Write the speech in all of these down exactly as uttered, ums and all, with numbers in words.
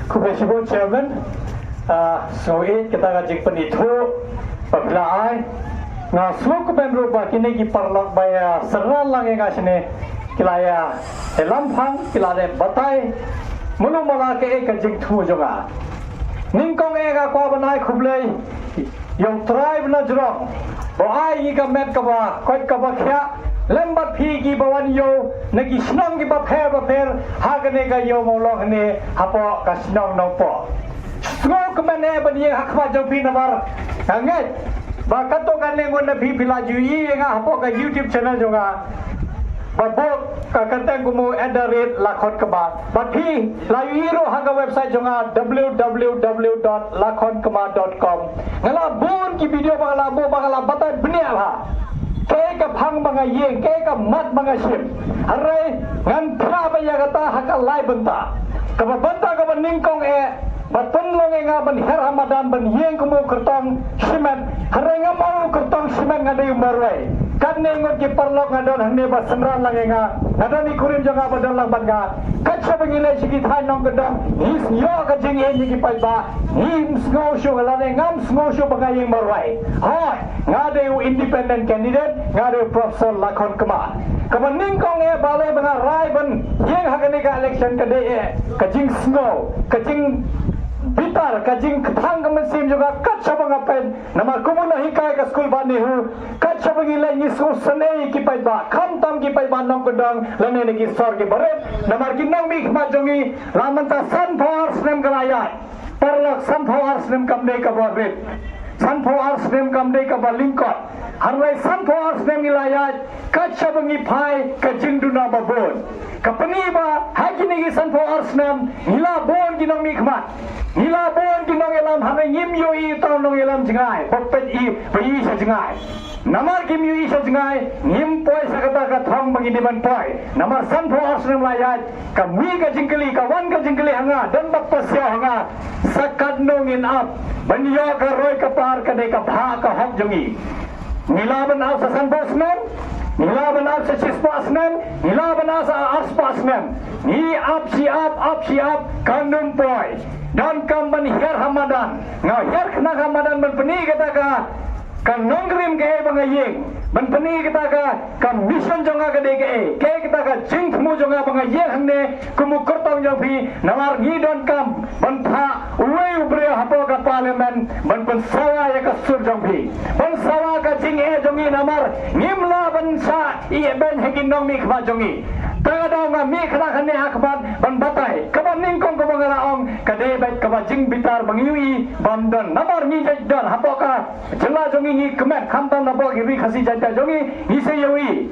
Khublei shibun chairman. Ah, sngew ïeit kata ka jingpynithuh ba phi la ai. Nga sngewkmen ruh ba kine ki paralok ba ïa synran lang ïa nga shane ki la ïa ïalam phang, ki la leh batai mano mala kaei ka jingthmu jong nga. Nyngkong eh nga kwah ban ai khublei ïa U Trai ba na jrong ba ai ngi ka met kaba koit kaba khiah lem bad phi kiba wan ïew na ki shnong kiba pher ba pher ha kane ka ïew Mawlong hane hapoh ka shnong Nongpoh. Sngewkmen eh ban ïeng ha khmat jong phi namar nga ngeit ba katto katne ngut na phi phi la ju ïohi ïa nga hapoh ka YouTube channel jong nga ba bud ka kyrteng kum u at the rate Lakhon Kma. Bad phi la ïohi ruh ha ka website jong nga w w w dot lakhon kma dot com. Nga la bun ki video ba nga la buh ba nga la batai bniah bha kaei ka phang ba nga ïeng, kaei ka mat ba nga shim. Hynrei ngan phla ba ïa kata ha ka lai bynta. Kaba bynta kaba nyngkong eh ba pynlong ïa nga ban hiar ha madan ban ïeng kum u kyrtong shimet. Hynrei ngam ong u kyrtong shimet, nga dei u marwei. Katne ngut ki paralok nga don hangne ba synran lang ïa nga, nga don i kurim jong nga ba don lang bad nga. Kat shaba ngi leit sha ki thaiñ nongkyndong ngi ïoh ka jingïeit ïa ki paidbah. Ngim sngew shuh lane ngam sngew shuh ba nga ïeng marwei. Hooid, nga dei u independent candidate, nga dei u Professor Lakhon Kma. Kaba nyngkong eh balei ba nga rai ban ïeng ha kane ka election ka dei eh ka jingsngew, ka jingbitar, ka jingkthang ka mynsiem jong nga kat shaba nga peit. Namar kum u nonghikai ka skul Bah Nehu, kat shaba ngi leit ngi sngewsynei ïa ki paidbah, khamtam ki paidbah nongkyndong lane na ki sor ki barit. Namar ki nongmihkhmat jong ngi la mynta sanphew ar snem ka la ïaid. Paralok, sanphew ar snem kam dei kaba rit. Sanphew ar snem kam dei kaba lyngkot. Hynrei sanphew ar snem ngi la ïaid, kat shaba ngi phai ka jingduna ba bun. Ka pyni ba ha kine ki sanphew ar snem ngi la bun ki nongmihkhmat, ngi la bun ki nongïalam, hynrei ngim ïohi uta u nongïalam jngai ba peit ïa, ba ïohi sha jngai. Namar kim ïohi sha jngai ngim poi sha kata ka thong ba ngi dei ban poi. Namar sanphew ar snem la ïaid, ka mih ka jingkylli, ka wan ka jingkylli ha nga, don bad pasiaw ha nga, sa katno ngin ap ban ïoh ka roi ka par, ka dei ka bhah ka hok jong ngi. Ngi lah ban ap sa sanphew snem, ngi lah ban ap sa shispah snem, ngi lah ban ap sa arspah snem. Ngi ap shi ap, ap shi ap, kan ym poi. Donkam ban hiar ha madan. Nga hiar khnang ha madan ban pyni kata ka, ka nongrim kaei ba nga ïeng, ban pyni kata ka, ka mission jong nga ka dei kaei, kaei kata ka jingthmu jong nga ba nga ïeng hangne kum u kyrtong jong phi. Namar ngi donkam ban phah uwei u briew hapoh ka parliament ban pynsawa ïa ka sur jong phi, ban sawa ka jingeh jong ngi. Namar ngim lah ban shah ïehbeiñ ha ki nongmihkhmat jong ngi. Te nga dang nga mih khnang hangne ha khmat ban batai. Kaba nyngkong kaba nga la ong ka dei beit kaba jingbitar ba ngi ïohi bym don. Namar ngi jait don hapoh ka jylla jong ngi, ngi kmen, khamtam hapoh ki ri Khasi Jaiñtia jong ngi, ngi sa ïohi.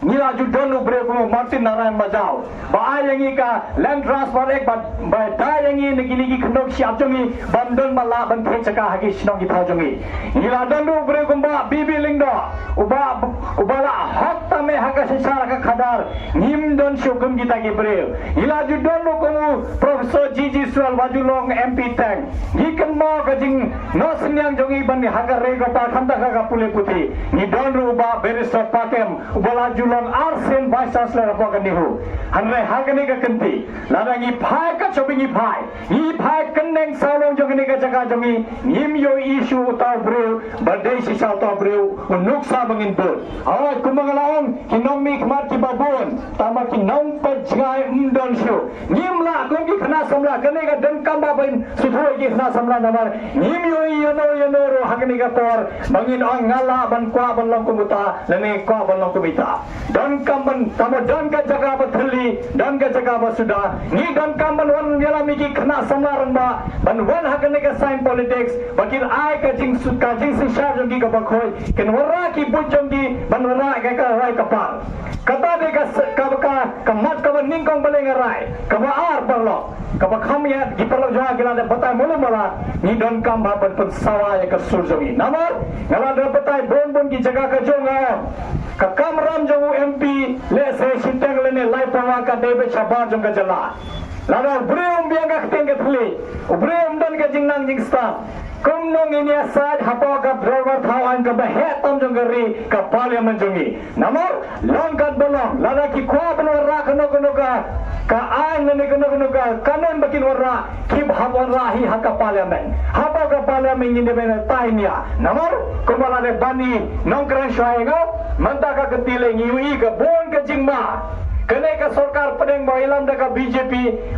Ngi la ju don u briew kum u Martin Narayan Majaw ba ai ïa ngi ka Land Transfer Act, ba, ba da ïa ngi na kine ki khyndew shyiap jong ngi bym don ba lah ban thied jaka ha ki shnong ki thaw jong ngi. Ngi la don u briew kum Bah B B Lyngdoh, uba, uba la hok tam eh ha ka shashar ha ka khadar. Ngim don shuh kum kita ki briew. Ngi la ju don ruh kum u Professor G G Swell ba ju long M P teng. Ngi kynmaw ka jingnoh synñiang jong ngi ban ha ka ri ka par, khamtam ha ka pule puthi. Ngi don ruh u Bah Barrister Pakem uba la ju long arsien Vice Chancellor hapoh ka NEHU. Hynrei ha kane ka kynti, lada ngi phai kat shaba ngi phai, ngi phai kyndeng sawlong jong kane ka jaka jong ngi, ngim ïohi shuh uta u briew ba dei shisha uta u briew u nuksa ba ngin bud. Hooid, kumba nga la ong, ki nongmihkhmat kiba bun, tangba ki nongpeit jngai ym don shuh. Ngim lah kum ki khynnah samla, kane ka donkam ba ban sngewthuh ïa ki khynnah samla namar ngim ïohi ïano ïano ruh ha kane ka por ba ngin ong nga lah ban kwah ban long kum uta lane kwah ban long kum ita. Donkam ban, tangba don ka jaka ba thylli, don ka jaka ba suda. Ngi donkam ban wan ïalam ïa ki khynnah samla rangbah ban wan ha kane ka sign politics ba kin ai ka jing, ka jingsynshar jong ki kaba khuid, kin wanrah ki buit jong ki ban wanrah ka, ka rai ka par. Kata dei ka, ka, ka, ka mat kaba nyngkong ba leh nga rai. Kaba ar, paralok, kaba kham ïa ki paralok jong nga ki la dep batai mala mala, ngi donkam ba ban pynsawa ïa ka sur jong ngi. Namar nga la dep batai bun bun ki jaka ka jong nga. Ka kamram jong u M P lehse shiteng lane lai pawa ka dei beit shabar jong ka jylla. Lada u briew um biang ka ktien ka thylliej, u briew um don ka jingnang jingstad, kumno ngin ïasaid hapoh ka dorbar thaw aiñ kaba heh tam jong ka ri, ka parliament jong ngi? Namar long katba long, lada ki kwah ban wanrah kano kano ka, ka aiñ lane kano kano ka kanun ba kin wanrah, ki hap wanrah hi ha ka parliament. Haba ka parliament ngin dei ban tai nia. Namar kumba la dep ban i nongkren shuwa ïa nga, mynta ka kti lei ngi ïohi ka bun ka jingma. Kane ka sorkar pdeng ba ïalam da ka B J P,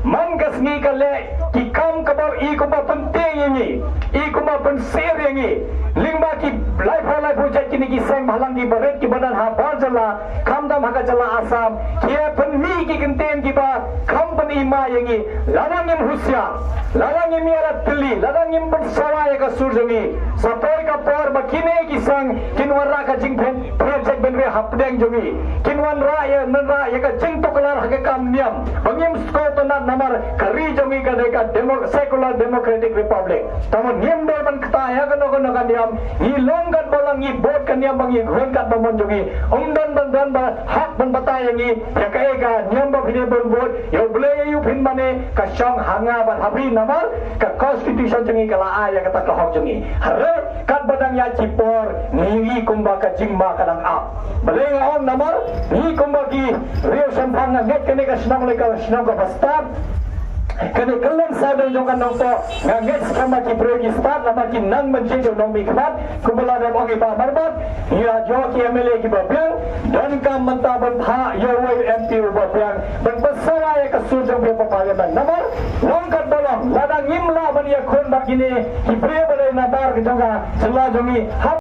man ka sngi ka leh ki kam kaba i kumba pyntieng ïa ngi, i kumba pynsyier ïa ngi. Lyngba ki laiphew laiphew jait kine ki seng bhalang kiba rit kiba don ha bar jylla, khamtam ha ka jylla Assam, ki ïa pynmih ki kyntien kiba kham pyni ma ïa ngi. Lada ngim husiar, lada ngim ïarap tylli, lada ngim pynsawa ïa ka sur jong ngi, sa poi ka por ba kine ki seng kin wanrah ka jingpher, pher jait bynriew hapdeng jong ngi. Kin wanrah ïa, wanrah ïa ka jingtuklar ha ka kam niam ba ngim sngewtynnat namar ka ri jong ngi ka dei ka demo-, secular democratic republic. Tangba ngim dei ban kta ïa kano kano ka niam, ngi long katba long, ngi bud ka niam ba ngi hun katba mon jong ngi. Ym don ban don ba hok ban batai ïa ngi ïa kaei ka niam ba phi dei ban bud. Ïa U Blei ïa u phin mane, ka shong ha nga bad ha phi namar ka constitution jong ngi ka la ai ïa kata ka hok jong ngi. Hynrei katba dang ïaid ki por ngi ïohi kumba ka jingma ka dang ap. Balei nga ong namar ngi kumba ki riew shemphang, nga ngeit kane ka shnong lei ka shnong kaba stad. Kane ka leng sawdong jong ka Nongpoh, nga ngeit skhem ba ki briew ki stad namar ki nang mynjur jong nongmihkhmat. Kumba la dep ong i Bah Marbot, ngi la ïoh ki M L A kiba biang. Donkam mynta ban phah ïa uwei u M P uba biang ban pynsawa ïa ka sur jong phi ha parliament. Namar long katba long, lada ngim lah ban ïakhun bad kine ki briew ba dei nabar ka jong ka jylla jong ngi, hap